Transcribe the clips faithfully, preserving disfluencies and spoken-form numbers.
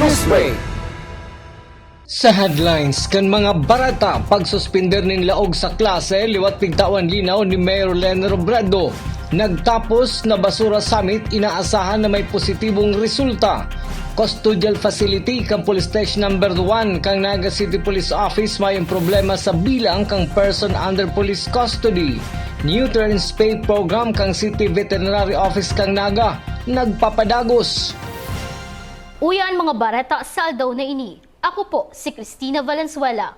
Newsbreak. Sa headlines kan mga bareta, pagsuspender nin laog sa klase liwat pigtawan linaw ni Mayor Leni Robredo. Nagtapos na Basura Summit, inaasahan na may positibong resulta. Custodial facility kan Police Station Number One kan Naga City Police Office mayong problema sa bilang kan person under police custody. Neuter and spay program kan City Veterinary Office kan Naga nagpapadagos. Uya an mga bareta sa aldaw na ini. Ako po si Christina Valenzuela.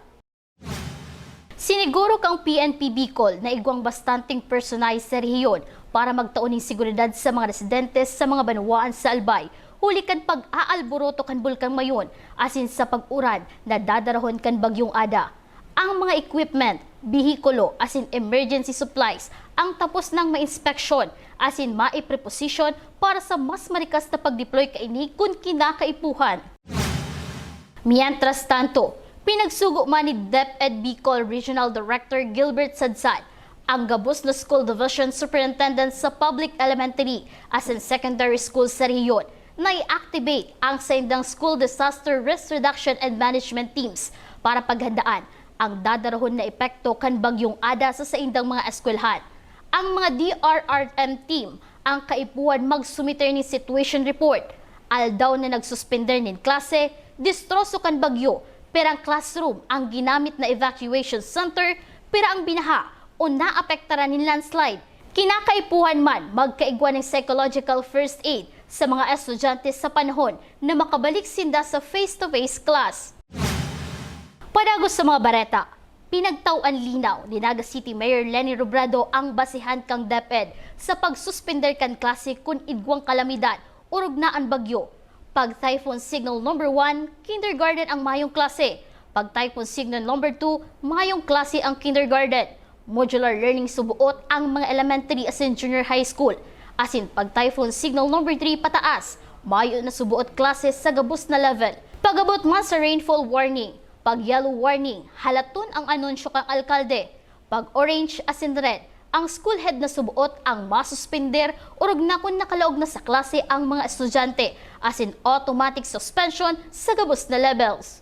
Siniguro kang P N P Bicol na igwang bastanteng personahe sa rehiyon para magtao nin seguridad sa mga residente sa mga banwaan sa Albay, huli kan pag-aalboroto kan Bulkan Mayon asin sa pag-uran na dadarahon kan Bagyong Ada. Ang mga equipment, behikulo asin emergency supplies ang tapos nang mainspeksyon asin maipreposisyon para sa mas marikas na pagdeploy kaini kun kinakaipuhan. Mientras tanto, pinagsugo man ni DepEd Bicol Regional Director Gilbert Sadsan ang gabos na School Division Superintendent sa Public Elementary asin Secondary School sa rehiyon na i-activate ang saindang School Disaster Risk Reduction and Management Teams para paghandaan ang dadarahon na epekto kan Bagyong Ada sa saindang mga eskwelahan. Ang mga D R R M team ang kaipuhan magsumiter nin situation report aldaw na nagsuspender nin klase, distroso kan bagyo, pirang classroom ang ginamit na evacuation center, pira ang binaha o naapektaran nin landslide. Kinakaipuhan man magkaigwa nin psychological first aid sa mga estudyante sa panahon na makabalik sinda sa face-to-face class. Padagos sa mga bareta, pinagtao-an linaw ni Naga City Mayor Leni Robredo ang basehan kan DepEd sa pagsuspender kan klase kun igwang kalamidad orog na an bagyo. Pag Typhoon Signal Number One, kindergarten ang mayong klase. Pag Typhoon Signal Number Two, mayong klase ang kindergarten. Modular learning suboot ang mga elementary asin junior high school. Asin pag Typhoon Signal Number Three pataas, mayo na suboot klase sa gabos na level. Pag-abot man sa rainfall warning, pag yellow warning, halaton ang anunsyo kan alkalde. Pag orange asin red, ang school head na suboot ang masuspender orog na kun nakalaog na sa klase ang mga estudyante, asin automatic suspension sa gabos na levels.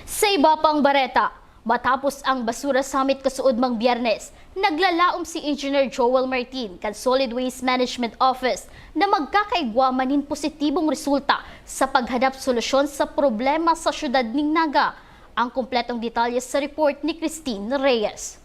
Sa iba pang bareta, matapos ang Basura Summit kasuodmang Biyernes, naglalaom si Engineer Joel Martin kan Solid Waste Management Office na magkakaigwa man nin positibong resulta sa paghanap solusyon sa problema sa siyudad nin Naga. Ang kompletong detalye sa report ni Christine Reyes.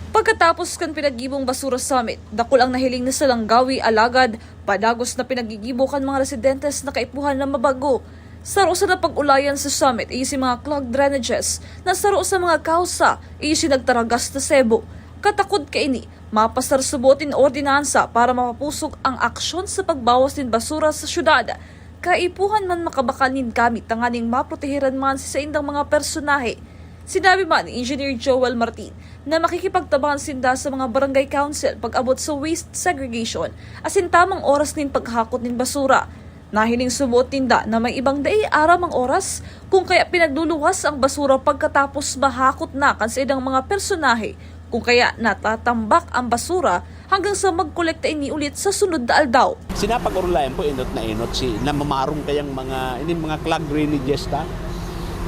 Pagkatapos kan pinaggibong Basura Summit, dakul ang nahiling na Salanggawi, alagad padagos na pinaggigibo kan mga residentes na kaipuhan na mabago. Saro sa napag-ulayan sa summit iyo si mga clogged drainages na saro sa mga kausa iyo si nagtaragas na sebo. Katakod kaini, mapasar suboot nin ordinansa para mapapusog ang aksyon sa pagbawas nin basura sa syudad. Kaipuhan man makabakal nin gamit tanganing maproteheran man si saindang mga personahe. Sinabi man ni Engineer Joel Martin na makikipagtabangan sinda sa mga barangay council pag-abot sa waste segregation asin tamang oras nin paghakot nin basura. Nahiling suboot ninda na may ibang dai aram ang oras, kung kaya pinagluluwas ang basura pagkatapos mahakot na kan saindang mga personahe, kung kaya natatambak ang basura hanggang sa magkolekta ini ulit sa sunod na aldaw. Sinapag-orulayan po, inot na inot si namamarong kayang mga, ining mga clog drainages ta.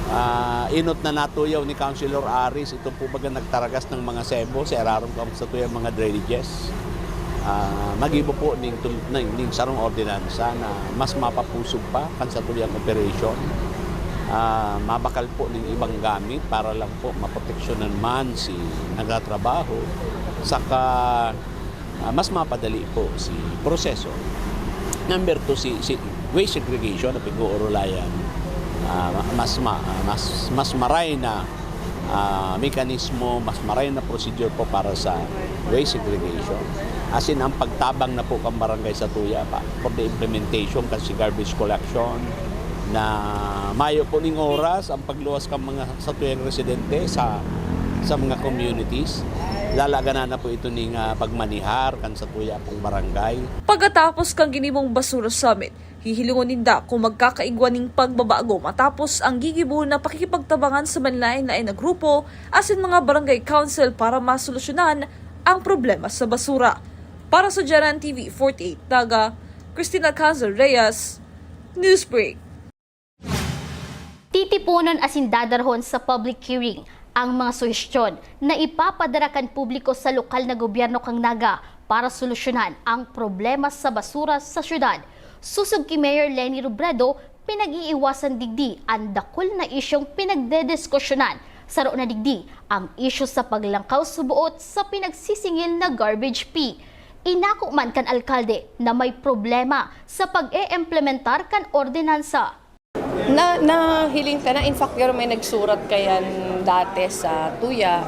Ah, inot na natuyaw ni Councilor Aris, ito po baga nagtaragas ng mga sebo sa irarom kan satuyang mga drainages. Ah, magibo po ning, tul- ning, ning sarong ordinansa na mas mapapusog pa kan satuyang operation. Ah, mabakal po ning ibang gamit para lang po maproteksyonan man si nagtatrabaho. Saka ah, mas mapadali po si proseso. Number two, si, si waste segregation na pag-uurulayan. Ah, ma- mas, ma- ah, mas, mas maray na ah, mekanismo, mas maray na procedure po para sa waste segregation. As in, ang pagtabang na po kan barangay sa tuya pa for the implementation kan si garbage collection na mayo po ning oras ang pagluwas kan mga satuyang residente sa sa mga communities. Lalaganan na po ito ning ah, pagmanihar kan satuya pong barangay. Pagkatapos kan ginibong Basura Summit, hihilingon ninda kung magkakaigwa ning pagbabago matapos ang gigibo na pakikipagtabangan sa manlaen-laen na grupo asin mga barangay council para masolusyonan ang problema sa basura. Para sa Jaran T V forty-eight Naga, Christina Canzel Reyes, Newsbreak. Titiponon asin dadarhon sa public hearing ang mga suhestyon na ipapadara kan publiko sa lokal na gobyerno kan Naga para solusyonan ang problema sa basura sa syudad. Sosog ki Mayor Leni Robredo, pinag-iiwasan digdi an dakul na isyung pinagdediskusyonan, saro na digdi ang isyu sa paglangkaw sa buot sa pinagsisingil na garbage fee. Inako man kan alkalde na may problema sa pag-eemplementar kan ordinansa. Na, nahiling ka na, in fact, garo may nagsurat kayan dati sa Tuya.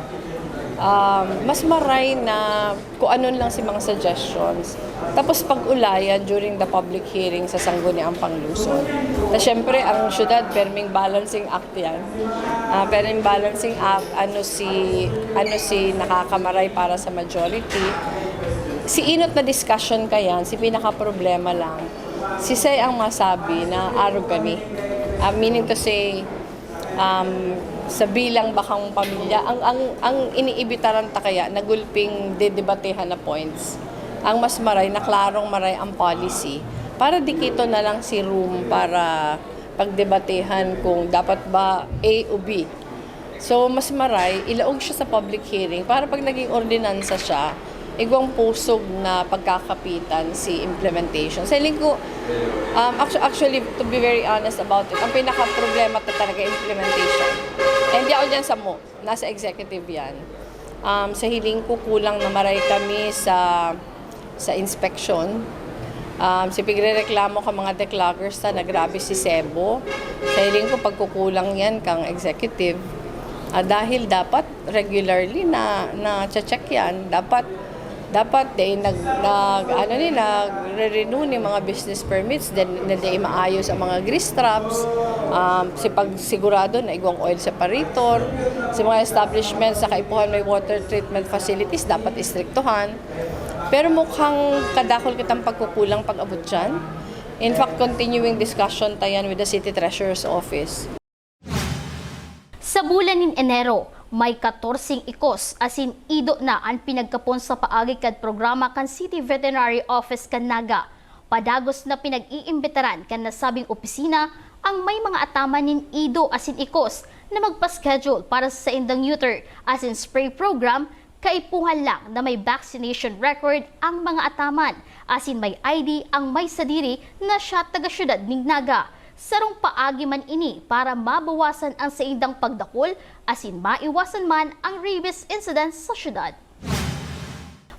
Um, mas maray na kung ano lang si mga suggestions. Tapos pag-ulayan during the public hearing sa Sangguniang Panglungsod. Na syempre, ang syudad, perming balancing act yan. Ah, perming balancing act, ano si, ano si nakakamaray para sa majority. Si inot na discussion kayan, si pinaka-problema lang, si Sey ang masabi na arog kami. Ah, meaning to say, um, sa bilang bakang pamilya, ang, ang, ang iniibitaran ta kaya na gulping dedebatehan na points. Ang mas maray na klarong maray ang policy para dikito na lang si room para pagdebatehan kung dapat ba A o B. So, mas maray, ilaog siya sa public hearing para pag naging ordinansa siya, igwang pusog na pagkakapitan si implementation. Sa hiling ko, um, actu-, actually, to be very honest about it, ang pinaka-problema ta talaga implementation. And di ako dyan sa mo, nasa executive yan. Um, sa hiling ko, kulang na maray kami sa, sa inspection. Um, si pigre-reklamo ka mga decloggers ta, na grabe si Sebo. Sa hiling ko, pagkukulang yan kang executive. Ah, dahil dapat regularly na, na-check yan. Dapat, dapat din nag, nag, ano ni, nagre-renew ni mga business permits, then na di maayos ang mga grease traps, um, si pagsigurado na igwang oil separator, sa mga establishments sa kaipuhan may water treatment facilities, dapat istriktuhan. Pero mukhang kadakol kitang pagkukulang pag-abot dyan. In fact, continuing discussion ta yan with the City Treasurer's Office. Sa bulan nin Enero, may katorseng ikos asin ido na an pinagkapon sa paagi kan programa kan City Veterinary Office kan Naga. Padagos na pinag-iimbitaran kan nasabing opisina ang may mga ataman nin ido asin ikos na magpa-schedule para sa saindang neuter asin spray program, kaipuhan lang na may vaccination record ang mga ataman asin may I D ang may sadiri na siya taga-syudad nin Naga. Sarong paagi man ini para mabawasan ang saindang pagdakul asin maiwasan man ang rabies incidents sa syudad.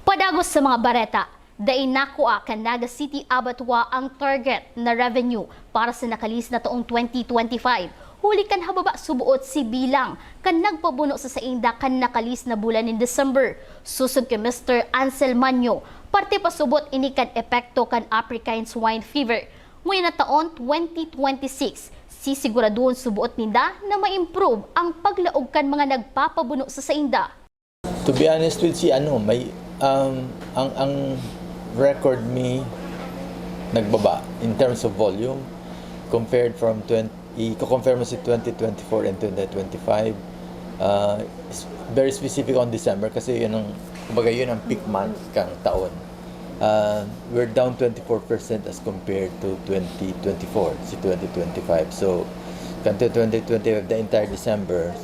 Padagos sa mga bareta, dai nakua kan Naga City Abattoir ang target na revenue para sa nakalihis na taong twenty twenty-five, huli kan hababa suboot si bilang kan nagpabuno sa sainda kan nakalihis na bulan nin December. Sosog ki Mister Ansel Manyo, parte pa subot ini kan epekto kan African Swine Fever. Ngunyan na taon, twenty twenty-six, sisiguraduhon suboot ninda na ma-improve ang paglaog kan mga nagpapabuno sa sainda. To be honest with si ano, may, um, ang, ang record mi nagbaba in terms of volume compared from twenty, i-compare mo si twenty twenty-four and twenty twenty-five. Uh, s-, very specific on December kasi yun ang, kumbaga, yun ang peak month kang taon. Uh, we're down twenty-four percent as compared to twenty twenty-four, si twenty twenty-five. So, kan twenty twenty-five, the entire December,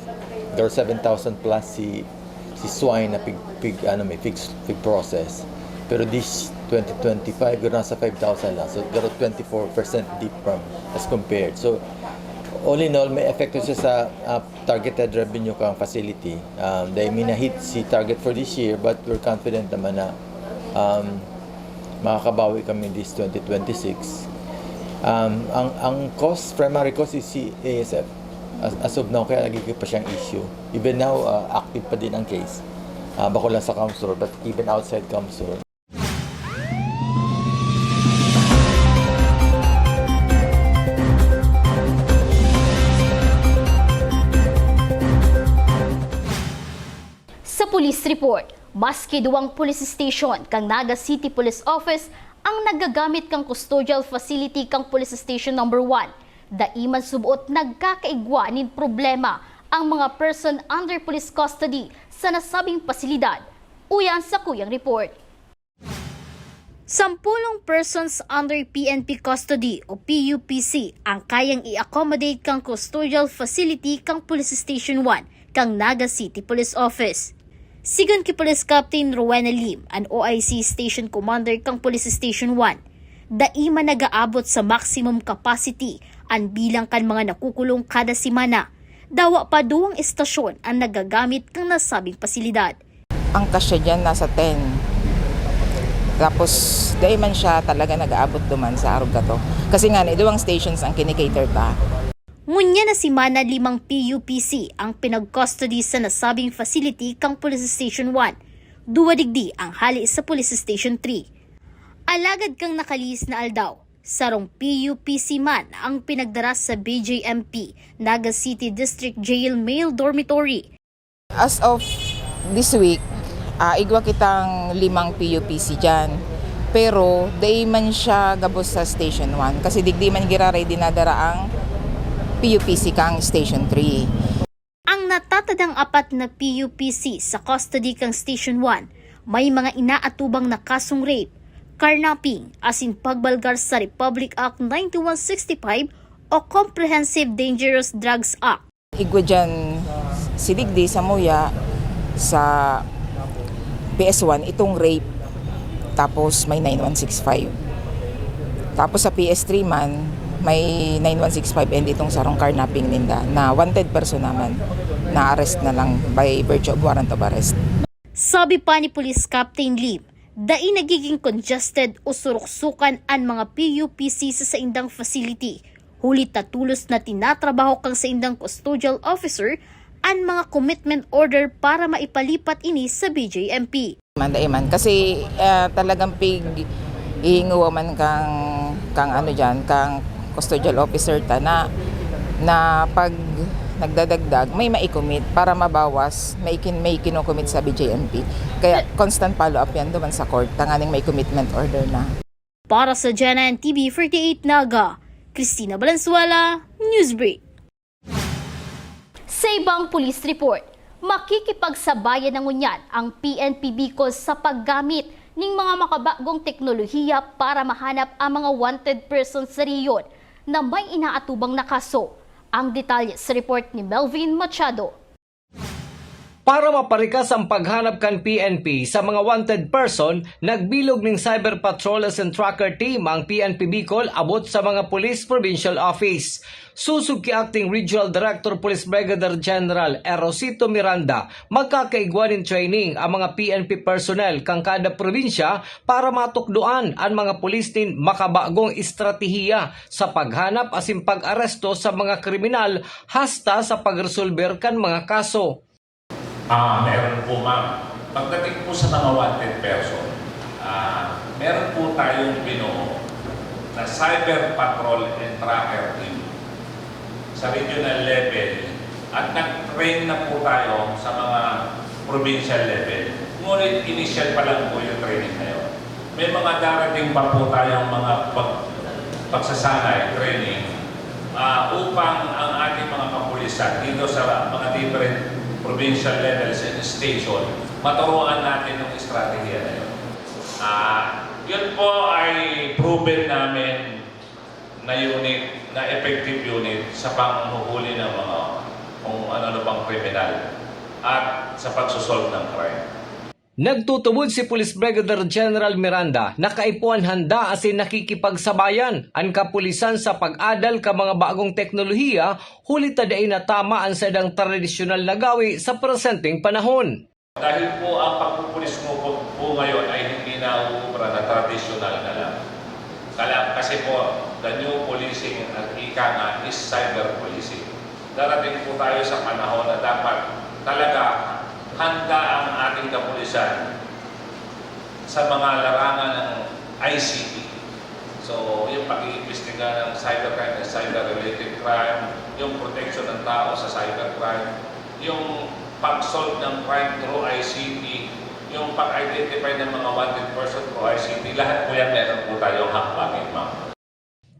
there were seven thousand plus si, si swine na pig, pig, ano, may pig, pig process. Pero this twenty twenty-five, garo nasa five thousand lang. So, garo twenty-four percent dip from as compared. So, all in all, may epekto siya sa, ah, targeted revenue kang facility. Um, dahil minahit si target for this year, but we're confident naman na, um, makakabawi kami this twenty twenty-six. Um, ang, ang cause, primary cause is si A S F. As, as of now, kaya nagiging pa siyang issue. Even now, uh, active pa din ang case. Uh, bako lang sa CamSur, but even outside CamSur. Sa police report, maski duwang police station kan Naga City Police Office ang nagagamit kan custodial facility kan Police Station Number One, dai man suboot nagkakaigwa nin problema ang mga person under police custody sa nasabing pasilidad. Uya an sakuyang report. Sampulong persons under P N P custody o P U P C ang kayang i-accommodate kan custodial facility kan Police Station one kan Naga City Police Office. Sigon ki Police Captain Rowena Lim, an O I C Station Commander kan Police Station one, dai man nag-aabot sa maximum capacity an bilang kan mga nakukulong kada semana. Dawa pa duwang estasyon an nagagamit kan nasabing pasilidad. Ang kasya dyan nasa ten. Tapos, dai man siya talaga nag-aabot duman sa Arugato. Kasi nga, ni duwang stations ang kinikater ta. Ngunyan na semana, limang P U P C ang pinag-custody sa nasabing facility kan Police Station one. Duwa digdi ang hali sa Police Station three. Alagad kan nakalihis na aldaw, sarong P U P C man ang pinagdara sa B J M P, Naga City District Jail Male Dormitory. As of this week, ah, igwa kitang limang P U P C dyan. Pero dai man siya gabos sa Station one kasi digdi man giraray dinadara ang P U P C kang Station three. Ang natatadang apat na P U P C sa custody kang Station one, may mga inaatubang na kasong rape, carnapping, asin pagbalgar sa Republic Act ninety-one sixty-five o Comprehensive Dangerous Drugs Act. Igwa dyan si Digdi sa Muya, sa P S one, itong rape, tapos may nine one six five. Tapos sa P S three man, may nine one six five and itong sarong carnapping ninda na wanted person naman, na-arrest na lang by virtue of warrant of arrest. Sabi pa ni Police Captain Lim, dai nagiging congested o suruksukan an mga P U P C sa saindang facility, huli ta tolos na tinatrabaho kan saindang custodial officer an mga commitment order para maipalipat ini sa B J M P. Manda iman. Kasi ah, talagang pig ihinguwa man kang, kang ano dyan, kang custodial officer ta na, na pag nagdadagdag, may maikumit para mabawas, may, kin, may kinukumit sa B J M P. Kaya constant follow-up yan duman sa court, tanganing may commitment order na. Para sa G N N T V forty-eight Naga, Christina Valenzuela, Newsbreak. Sa ibang police report, makikipagsabayan na ngunyan ang P N P Bicol sa paggamit ning mga makabagong teknolohiya para mahanap ang mga wanted persons sa rehiyon na may inaatubang na kaso. Ang detalye sa report ni Melvin Machado. Para maparikas ang paghanap kan P N P sa mga wanted person, nagbilog ning Cyber Patrol as in Tracker Team ang P N P Bicol abot sa mga Police Provincial Office. Susog ki Acting Regional Director Police Brigadier General Erosito Miranda, magkakaigwa nin training ang mga P N P personnel kan kada probinsya para matukdoan an mga pulis nin makabagong estratehiya sa paghanap asin pag-aresto sa mga kriminal hasta sa pagresolber kan mga kaso. Ah, meron po, ma'am. Pagdating po sa mga wanted person, ah, meron po tayong binuo na Cyber Patrol and Tracker Team sa regional level at nag-train na po tayo sa mga provincial level. Ngunit initial pa lang po yung training na yun. May mga darating pa po tayong mga pag-, pagsasanay, training, ah, upang ang ating mga kapulisan dito sa mga different provincial levels and station, maturuan natin yung estratehiya na yun. Ah, yun po ay proven namin na unit, na effective unit sa panghuhuli ng mga kung ano-ano pang kriminal at sa pagsosolve ng crime. Nagtutubod si Police Brigadier General Miranda na kaipuhan handa asin nakikipagsabayan an kapulisan sa pag-adal kan mga bagong teknolohiya huli ta dai na tama an saindang tradisyonal na gawi sa presenteng panahon. Dahil po ang pagpupulis mo po, po ngayon ay hindi na uubra na tradisyonal na lang. Kala, kasi po, the new policing, ang ika nga, is cyber policing. Darating po tayo sa panahon na dapat talaga handa ang ating kapulisan sa mga larangan ng I C T. So, yung pag-iimbestiga ng cybercrime and cyber-related crime, yung protection ng tao sa cybercrime, yung pag-solve ng crime through I C T, yung pag-identify ng mga wanted person through I C T, lahat po yan meron po tayong hakbangin, ma'am.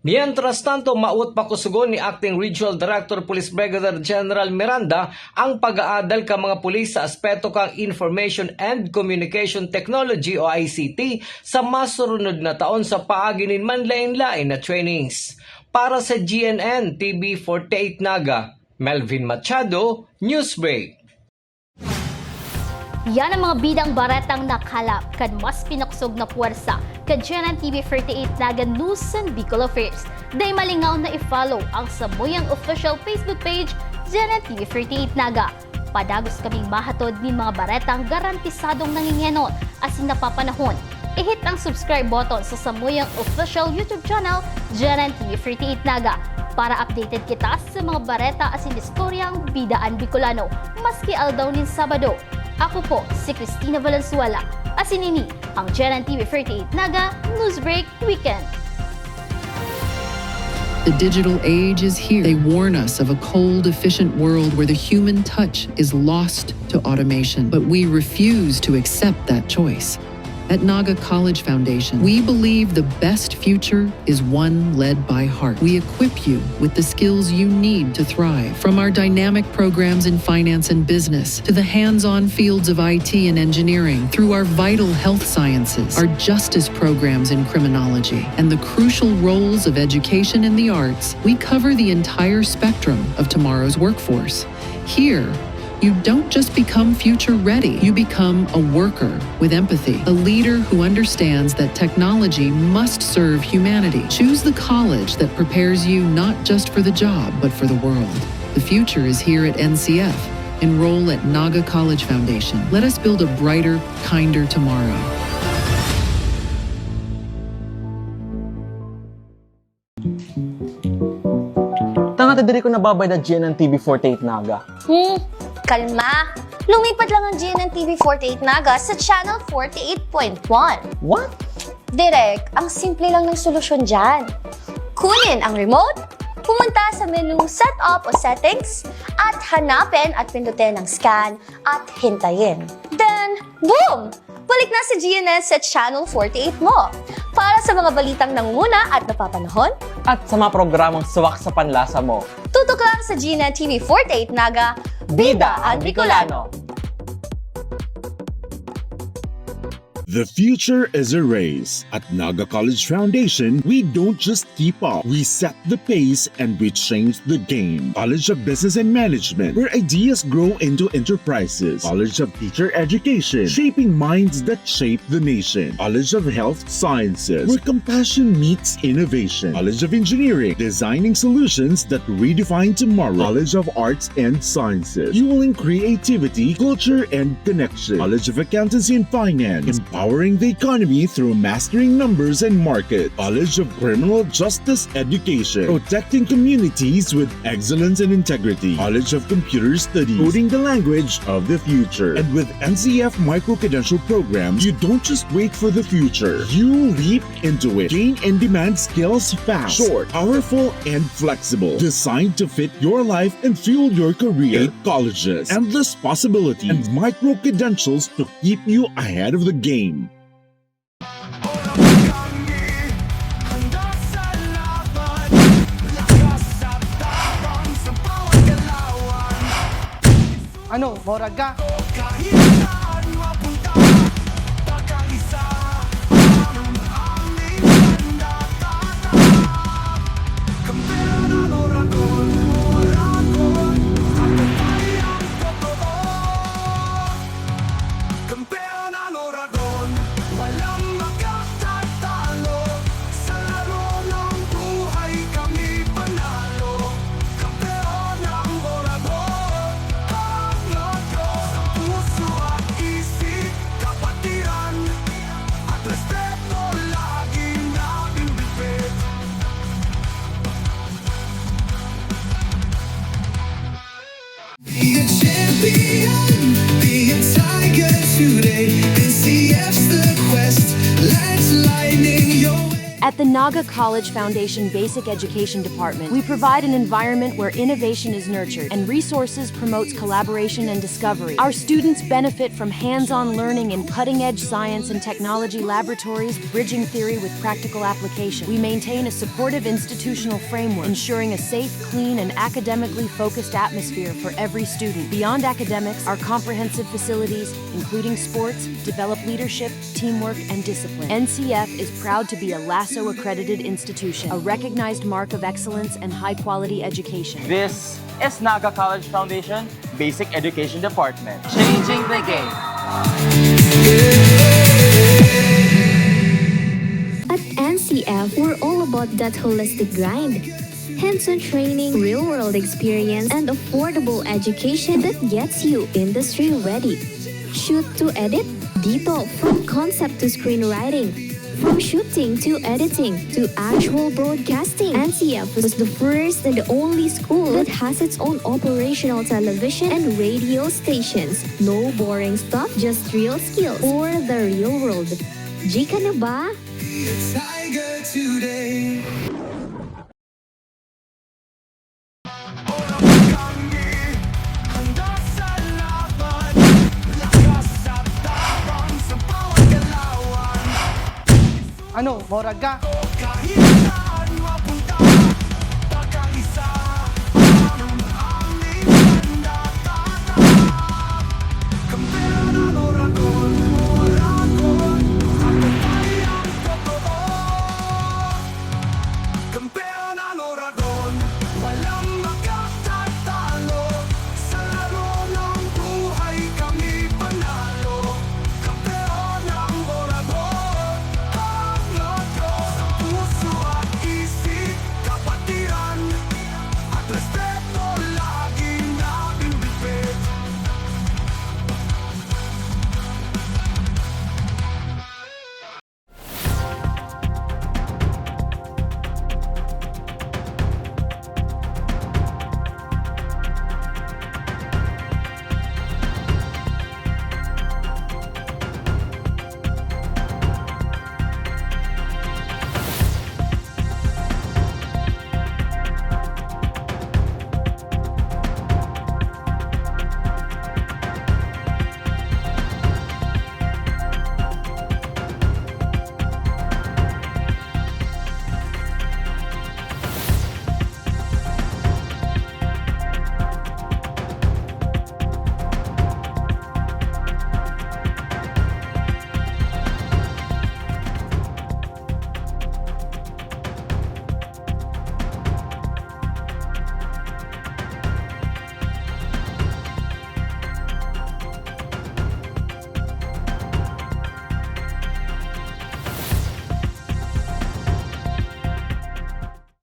Mientras tanto, mawot pa kusugon ni Acting Regional Director Police Brigadier General Miranda ang pag-aadal kan mga pulis sa aspeto kan Information and Communication Technology o I C T sa masurunod na taon sa paagi nin manlaen-laen na trainings. Para sa G N N T V forty-eight Naga, Melvin Machado, Newsbreak. Yan ang mga bidang baretang nakalap kan mas pinakosog na puwersa kan G N N T V forty-eight Naga News and Bicol Affairs. Dai malingaw na i-follow ang samuyang official Facebook page, G N N T V forty-eight Naga. Padagos kaming mahatod nin mga baretang garantisadong nangingenot asin napapanahon. I-hit ang subscribe button sa samuyang official YouTube channel, G N N T V forty-eight Naga, para updated kita sa mga bareta asin istoryang bida an Bicolano, maski aldaw nin Sabado. Ako po si Christina Valenzuela, asin ini ang G N N T V forty-eight Naga Newsbreak Weekend. The digital age is here. They warn us of a cold, efficient world where the human touch is lost to automation, but we refuse to accept that choice. At Naga College Foundation, we believe the best future is one led by heart. We equip you with the skills you need to thrive, from our dynamic programs in finance and business to the hands-on fields of I T and engineering, through our vital health sciences, our justice programs in criminology, and the crucial roles of education and the arts. We cover the entire spectrum of tomorrow's workforce. Here, you don't just become future ready, you become a worker with empathy, a leader who understands that technology must serve humanity. Choose the college that prepares you not just for the job, but for the world. The future is here at N C F. Enroll at Naga College Foundation. Let us build a brighter, kinder tomorrow. Tanga ta diri ko nababayad na G N N T V forty-eight Naga. Hmm, kalma. Lumipat lang ang G N N T V forty-eight Naga sa Channel forty-eight point one. What? Direk, ang simple lang ng solusyon dyan. Kunin ang remote, pumunta sa menu Setup o Settings, at hanapin at pindutin ang Scan at hintayin. Then, boom! Balik na si G N S sa Channel forty-eight mo. Para sa mga balitang nangunguna at napapanahon, at sa mga programang swak sa panlasa mo, tutok lang sa G N N T V forty-eight Naga, Bida ang Bicolano. The future is a race. At Naga College Foundation, we don't just keep up. We set the pace and we change the game. College of Business and Management, where ideas grow into enterprises. College of Teacher Education, shaping minds that shape the nation. College of Health Sciences, where compassion meets innovation. College of Engineering, designing solutions that redefine tomorrow. College of Arts and Sciences, fueling creativity, culture, and connection. College of Accountancy and Finance, empowering the economy through mastering numbers and markets. College of Criminal Justice Education, protecting communities with excellence and integrity. College of Computer Studies, coding the language of the future. And with N C F micro-credential programs, you don't just wait for the future. You leap into it. Gain in-demand skills fast, short, powerful, and flexible. Designed to fit your life and fuel your career. Eight colleges, endless possibilities, and micro-credentials to keep you ahead of the game. Ano, morag ka? Kampeon ang Oragon, walang makatatalo. Sa laro ng buhay kami panalo. Kampeon ang Oragon, pangatlo sa puso At the Naga College Foundation Basic Education Department, we provide an environment where innovation is nurtured and resources promotes collaboration and discovery. Our students benefit from hands-on learning in cutting-edge science and technology laboratories, bridging theory with practical application. We maintain a supportive institutional framework, ensuring a safe, clean, and academically focused atmosphere for every student. Beyond academics, our comprehensive facilities, including sports, develop leadership, teamwork, and discipline. N C F is proud to be a LASO accredited institution, a recognized mark of excellence and high-quality education. This is Naga College Foundation Basic Education Department. Changing the game. At N C F, we're all about that holistic grind. Hands-on training, real-world experience, and affordable education that gets you industry-ready. Shoot to edit? Dito, from concept to screenwriting. From shooting to editing to actual broadcasting, N C F is the first and only school that has its own operational television and radio stations. No boring stuff, just real skills for the real world. G ka na ba? Tiger today. Ano, morag ka?